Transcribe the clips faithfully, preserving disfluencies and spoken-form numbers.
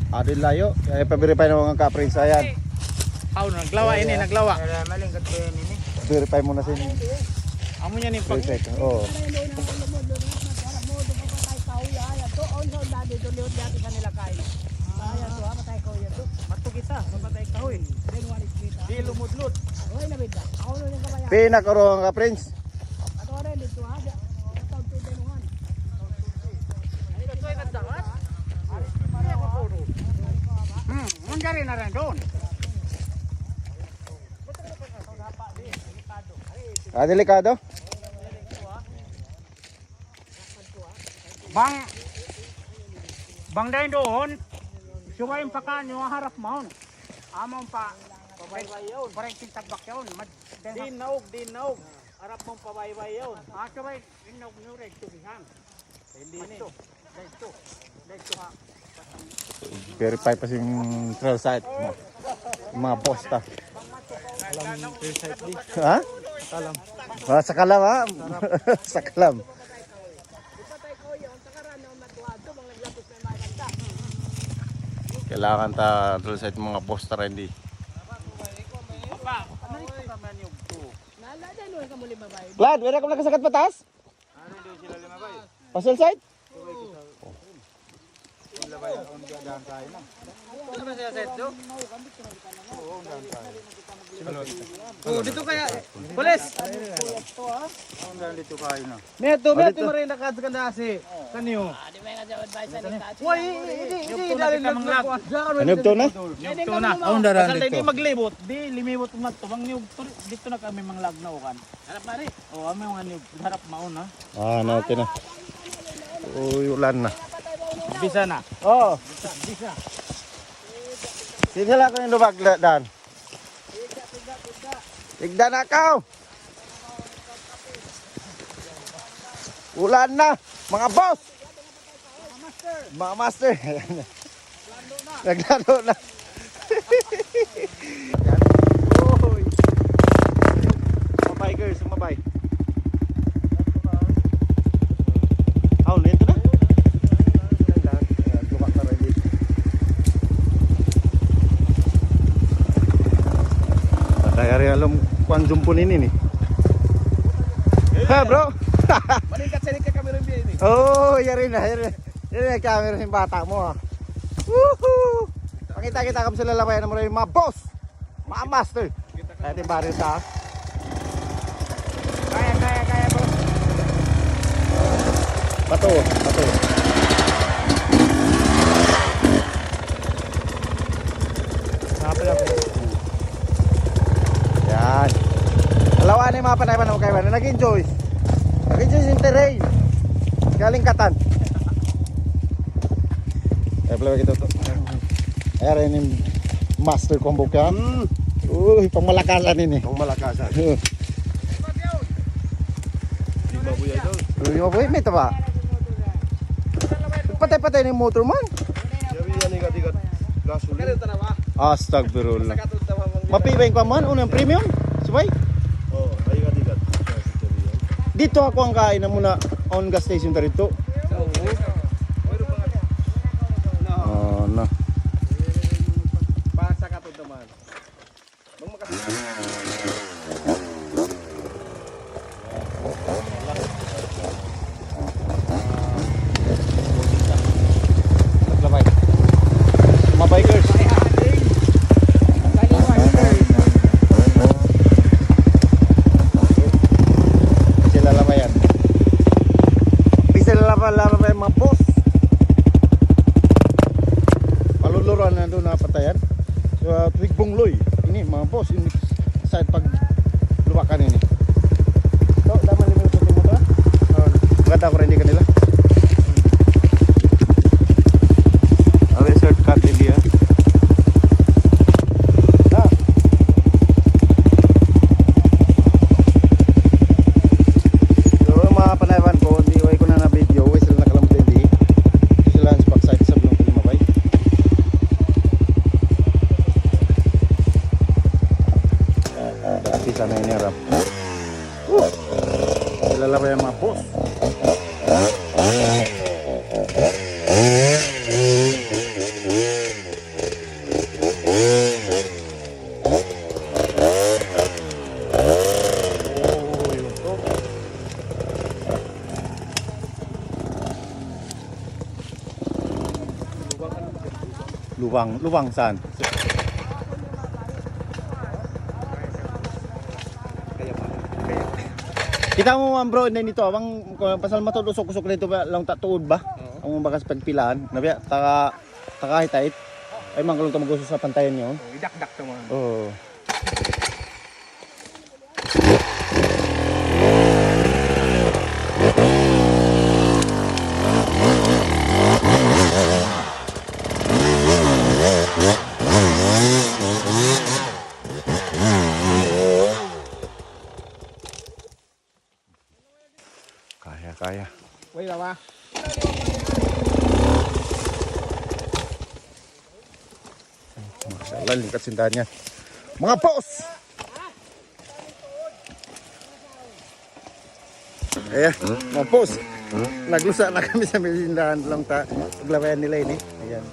Adi layu'. Eh, pa-verify na manga ka-friends, ayan. Aw, naglawa ini, naglawa. Kaya malingkat ko yan ini. Verify muna sa inyo. Amu niya ni pag- Verify ka. Oo. Matu kita, mapatay kahoy. Di lumudlud. Pinakurungan ka, friends. Hmm, manjari na rin doon. Ah, delikado? Bang, bang dayn duun, subay in pakaun niyu harap mawn. Amu in pa, pabaybay yaun. Correct in tagbak yaun. Mad-, dayn ha- Di' naug, di' naug. Harap mawn pabaybay yaun. Ah, subay, in naug niyu red to bihan. Hindi ni. Red to. Red to ha. Verify pa sin trail site. Manga boss ta. Alam, trail site di. Ha? Alam. Ah, sa Kalam, ha? Sa Kalam. Kailangan ta trail site, manga boss ta rin di. Glad, wala ka nakasakat patas? Pasil side? Oh, dito kaya. Pulis! May ito, may ito, marin na kasi kaniyo. Uy, hindi, hindi, hindi, dali na. Ano ito na? Ito na. Pasal di maglibot, di limibot mo ito. Bang niyo, dito na kami manglagnaw kan. Harap, pare. Oh, amu in niyug harap mawn na. Ah, na, okay na. Uy, ulan na. Bisa na. Oh. Bisa, bisa. Sino lang ko yung lubag, la-, Dan? Tigda na ka. Ulan na, mga boss. Mga master. Naglalo na. Yan. Uy. Mga bikers, mga bike. Aw, lento na. Ayan, lumak na rin dito. Kaya rin alam kung anong jumpo nini ni. Ha, bro? Malingkat sa rin ka kami rin, Bian, eh. Oh, yari na, yari na. Yan ang camera ng bata mo, ah. Woohoo! Pakita-kita kami sa lalabayan ng mga boss. Mga master. Kaya di ba rin sa? Kaya, kaya, kaya, boss. Pato, pato. Nga pala, boss. Yan. Alawa na yung mga panay-panay kayo, ano? Nag-enjoy. Nag-enjoy yung terrain. Kalingkatan. Ay, pala kita to. Ay, rin yung master combo ka. Mm. Uy, pangmalakasan ini. Pangmalakasan. Di ba, Kuya Idol? Uy, okay, may taba. Patay-patay na yung motor man. Sabi yan, igat-igat. Gasolina. Astagfirullah. Mapi ba yung paman? Unang premium? Subay? Oh, ay, igat-igat. Dito ako ang kain na muna on gas station ta dito. Oo. Oh, no. Basta ka to naman. Labay. Mga bikers. Sila labayan. Bisa labayan, labayan mga boss. Paluluran na doon napatayan. So, uh, Tuig Bungloy. Ini, mga boss, ini sa pag luwakan ini. So, dapat lima puluh lima ba? Oh, maganda ko rin di kanila. Awi, shortcut ini, ah. Ah. So, mga panayban ko, di way ko na na-video, way sila nakalamutin di. Sila ang spot site sa Blong Pilimabay. Lubang, lubang saan? Kita' mu, man, bro, na ini, bang, pasal mataud usuk-usuk didtu ba, laung ta tuud ba? Oo. Amu in bakas pagpilaan. Na biya', taka, taka hitait. Ay, man, laung ta mag-usuk sa pantayan niyu. Oo, idakdak ta, man. Oo. Kaya, kaya. Way, lawa. Masya Allah, lingkat sin daan yan. Mga boss! Ayan, mga boss. Naglusa' na kami sa may tindahan, laung ta paglabayan nila ini. Ayan.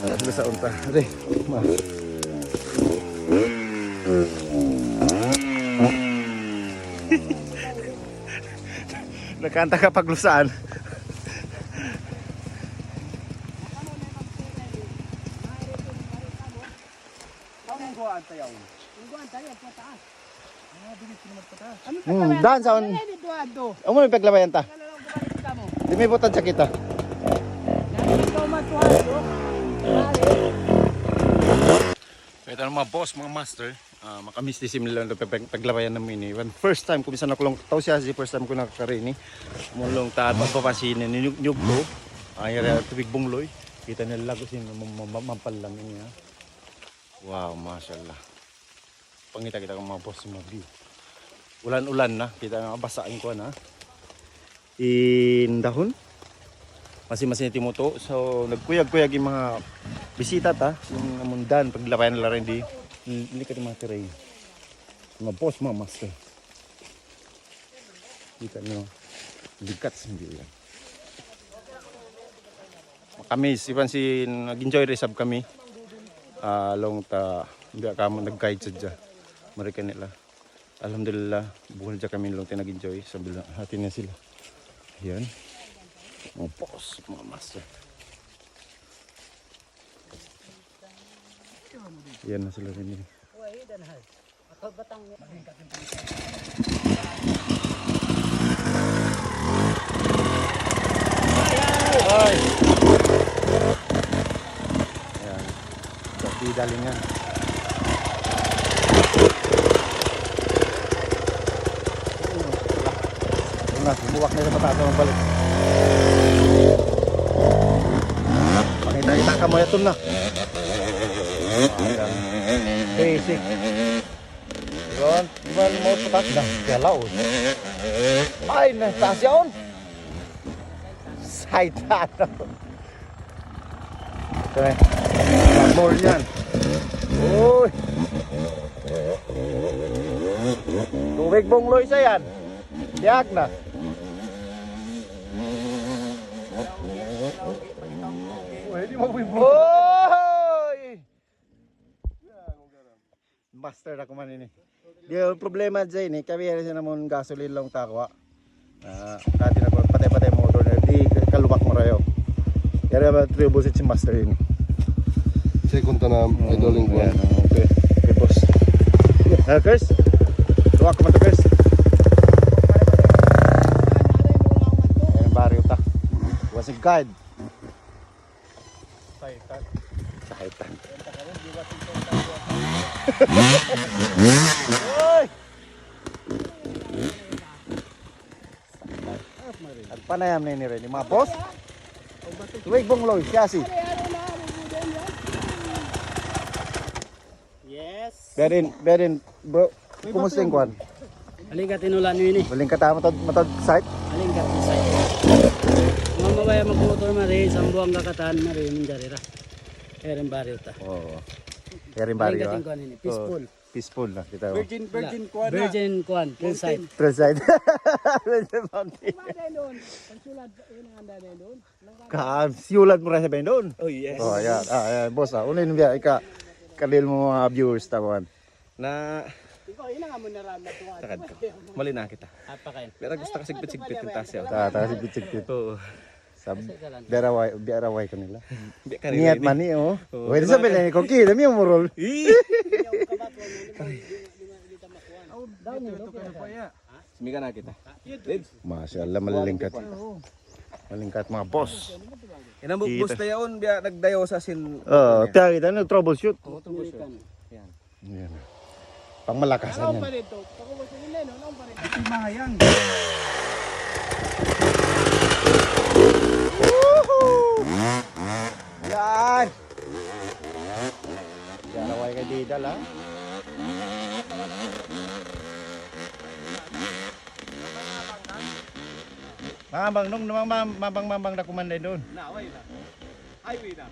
Naglusa' unta. Ade, ma. Nakanta ka paglusaan. Ang guwaan tayo. Ang guwaan tayo, pataas. Ah, dili ko naman pataas. Hmm, daan sa un-, amu in paglabayan ta. Di' mi butad sa kita. Kaya tayo, mga boss, mga master, ah, makamiss di' sila pag-, pag-, paglabayan namu' ini. When first time ku, minsan aku laung tau siya, si first time ku nakakari ini. Amu laung ta, pagpapansin ini, nyug-, nyug ko. Ay, yari, tubig Bungloy. Kita' nila lagu sin ma-, ma-, ma-, mampal lang ini, ha. Wow, masya Allah. Pangita' kita, mga boss, in view. Ulan-ulan na, kita' na basa' in kuwan, ha. In dahun. Masi-masi na timutu'. So, nagkuyag-kuyag in manga bisita ta. In amun daan, paglabayan nila rin di. Hindi ka tumatira, eh. Mga boss, mga master. Kita' niyu, lingkat sin view yan. Makamiss, iban sin nag-enjoy da isab kami. Ah, laung ta, biya' kamu nag-guide sadja. Mari kanila. Alhamdulillah, buhul hadja kami laung ta nag-enjoy. Sambil hati na sila. Yan. Mga boss, mga master. Yan na sila rin, eh. Ay. Yan. Pagbidalingan. Ito na, bumuwak na sa pataas naman balik. Pakita-kita ka mo, ito na. Basic. Ron, ron mo, taas na. Kaya laos. Ay, na, taas yaon. Saitan. Ito eh. More yan. Uy. Tubig Bungloy sa yan. Diag na. Uy, di mo, uy, bro. Uy! Master na kuman ini. Di' problema dyan ini. Kami yari sa namun gasoline laung ta kuwa. Ah, dati na kuwa, patay-patay motor na. Di' kalubak marayaw. Yari ba trouble sa si master ini? Check unta na, idol in kuwan. Yan, okay. Okay, boss. Ah, Chris. Luwak mo to, Chris. Ayan, barrio ta. Was a guide. Saitan. Saitan. Uy! Nagpanayam na ini rin, mga boss. Tubig Bungloy, siya si. Yes. Berin, Berin, bro. Kumusta in kuwan? Malingkat in ulan ini. Malingkat, ah, mataud, mataud site? Malingkat in site. Mamabaya magmotor mari, Sambuanga katan mari, manjari ra. Eri in barrio ta. Oo. Eri in barrio, malingkat in kuwan ini. Peaceful. Oo. Peaceful na kita. Virgin, virgin kuwan na. Virgin kuwan, clean site. Clean site. Virgin mountain. Ang sulad, yun ang anda na doon. Ka, siyulad mu ra sa bendon. Oh, yes. Oh, yan. Ah, yan. Boss, ah. Unu in biya' ika, kalil mu mga viewers, taman. Na. Ikaw, yun ang amo na ran na tuwa. Takad ko. Mali na kita. Apa kayo? Pero gusto ka sigpit-sigpit ng taas yan. Ah, taas sigpit-sigpit. Oo. Tab-, biaraway, biaraway kanila. Biya' kanila ini. Niyat mani, oh. Oh, wait, di' sa ba? Pili' ini, koki, dami umurul. Ih. Simikan na kita. Masya Allah, malingkat. Malingkat, mga boss. Inambuk kita. Boss tayo yaun, biya' nagdayaw sa sin. Oh, tiya kita na troubleshoot. Oh, troubleshoot. Yan. Yan. Pangmalakasan yan. Iti mahayang. Yan. Yan, away kay Didal, ha? Mabang, nung, mabang, mabang, mabang na kumanday doon. Na, away na. Highway na.